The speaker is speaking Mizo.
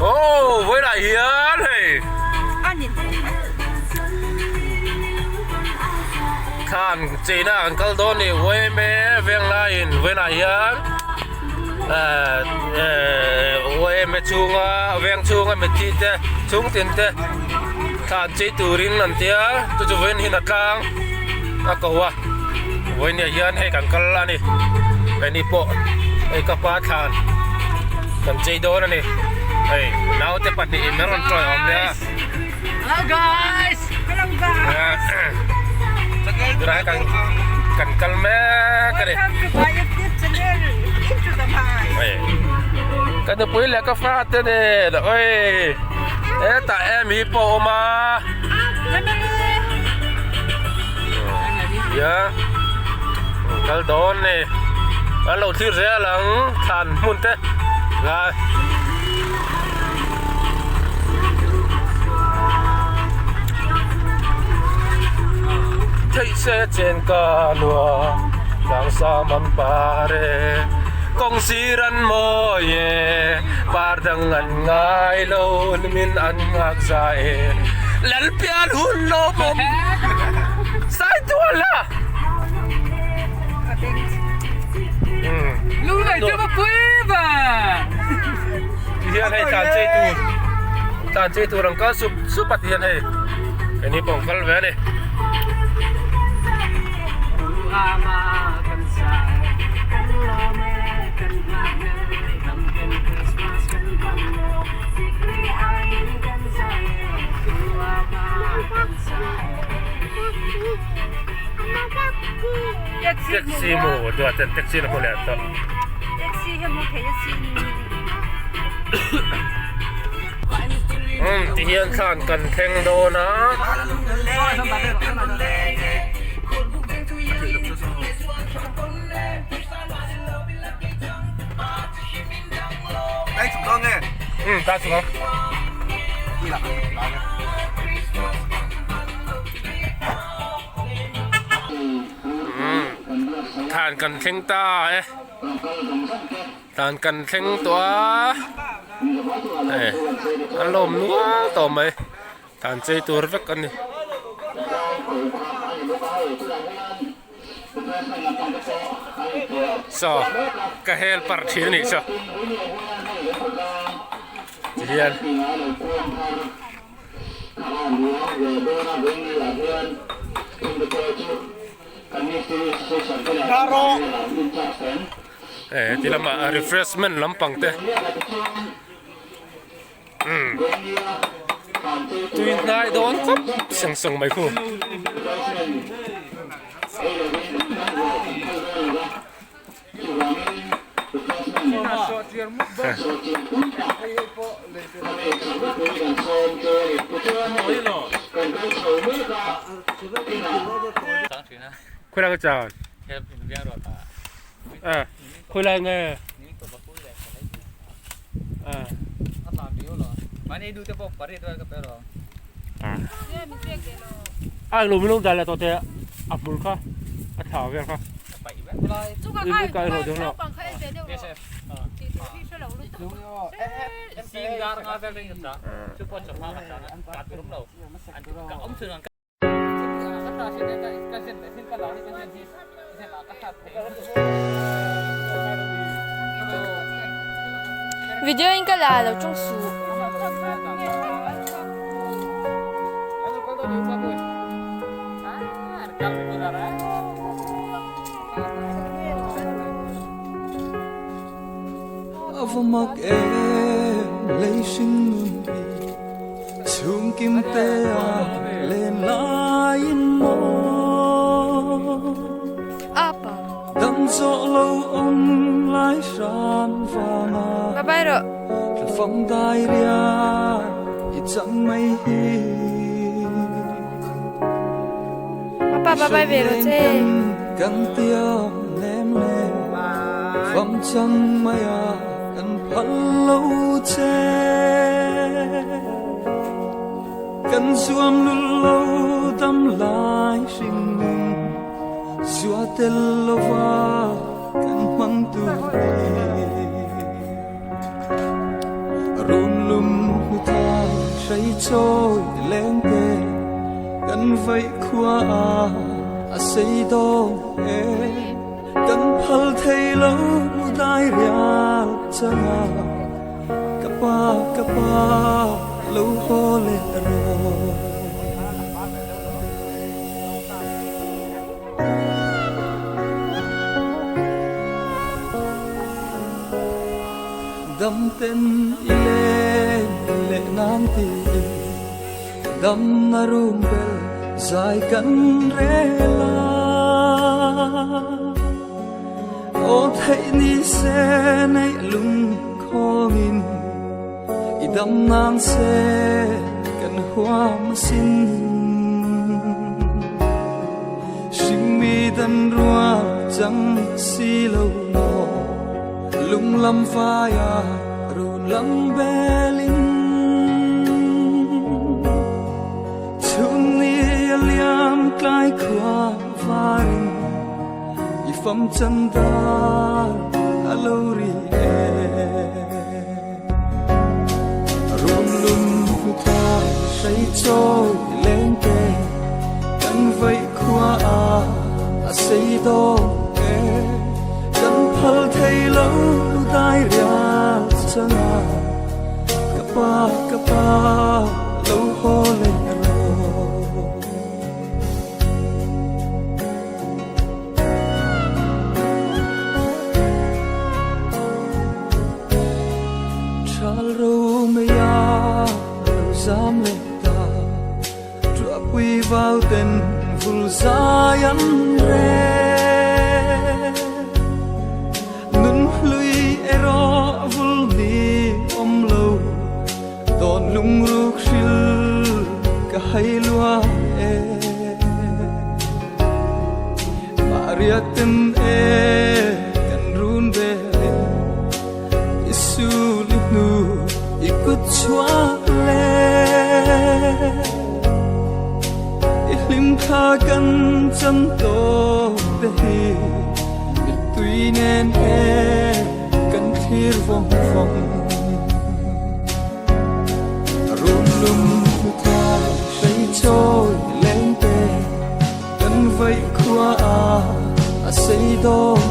Oh, vawilah hian hei. Thlan cheina an kal dawn ni YMA venglaiin vawilah hian YMA chhunga veng chhunga mitthi te chhung tin te thlan chei turin an tia chu chu vawiin hin a tlang a ko a vawiin ah hian hei kan kal a ni keini pawh hei ka pa thlan kan chei dawn a ni hei naute pahnihin an rawn tawi awm nia Hello guys Hello guys tunah hian kan kan kal mek a ni Welcome to my YouTube channel Into the Mind hei ka nupui leh ka fa te nen oi hetah em hi pawh a awm a. Ia kal dawn ni an lo thlir zel ang thlan hmun te lai theih se chen ka lua tlang sang man par e kawng sir an mawi e par dang an ngai lo min an nghak za e Lalpian hun lawmawm sai tual la Lunglei chu va pui va Tihian hei tlan chei tur tlan chei tur ang kal sup sup a tihian hei keini pawh an kal ve a ni. Taxi maw duat ten taxi na hmu leh tawh. Taxi hi hmu thei asin. Umm ti hian thlan kan thleng dawn a. Umm ta chhuk ang. Umm thlan kan thleng ta e. Thlan kan thleng tawh a hei an lo awm nual tawh mai thlan chei tur vek a ni. Saw ka hel parh thin a nih saw tihian. Heti lamah refreshment lampang te umm tui hnai dawn khawp seng sawng mai khu. Khawilai ka chan? À, khawilai nge? À. À, lo min lo dai la tawh teh a hmul kha a thla vel kha. Video in ka la lo chung su. Avamak em lei hring nun hi chhung kim te a len laiin maw Apa. Dam zawh lo awm lai hram vanga Bye bye rawh. Thla fang dai riak i chang mai hi. Apa bye bye ve rawh che. Kan tiam lem lem fam chang mai a kan phal lo che. Kan zuam lul lo dam lai hring nun zua tel lova kan hmang tur hi. Run lum. hrei chawi leng te kan vaih khua a a sei dawn e kan phal thei lo dai rial chang a ka pa ka pa lo haw leh rawh. Dam ten i leng leh nan tiin dam na rum bel zai kan rel a. Aw theih ni se neih lung khawngin i dam nan se kan huam asin. Hringmi dan rual chang si lo maw lung lam faia run lam belin chhun ni a liam tlai khua varin i fam chan dar a lo ri e. Run lung thai hrei chawi leng te kan vaih khua a a sei dawn e kan phal thei lo dai rial chang a ka pa ka pa lo haw leh rawh. Thal ro mei a lo zam leh ta tua pui vau ten vul zai an rel nun hlui erawh vul ni awm lo dawn lung ruk hril ka hai lua e Maria ten e kan run belin i sul i hnu i kut chhuak le i hlim thla kan chan tawk te hi mittui nen e kan thlir vawng vawng run lung thai hrei chawi leng te kan vaih khua a a sei dawn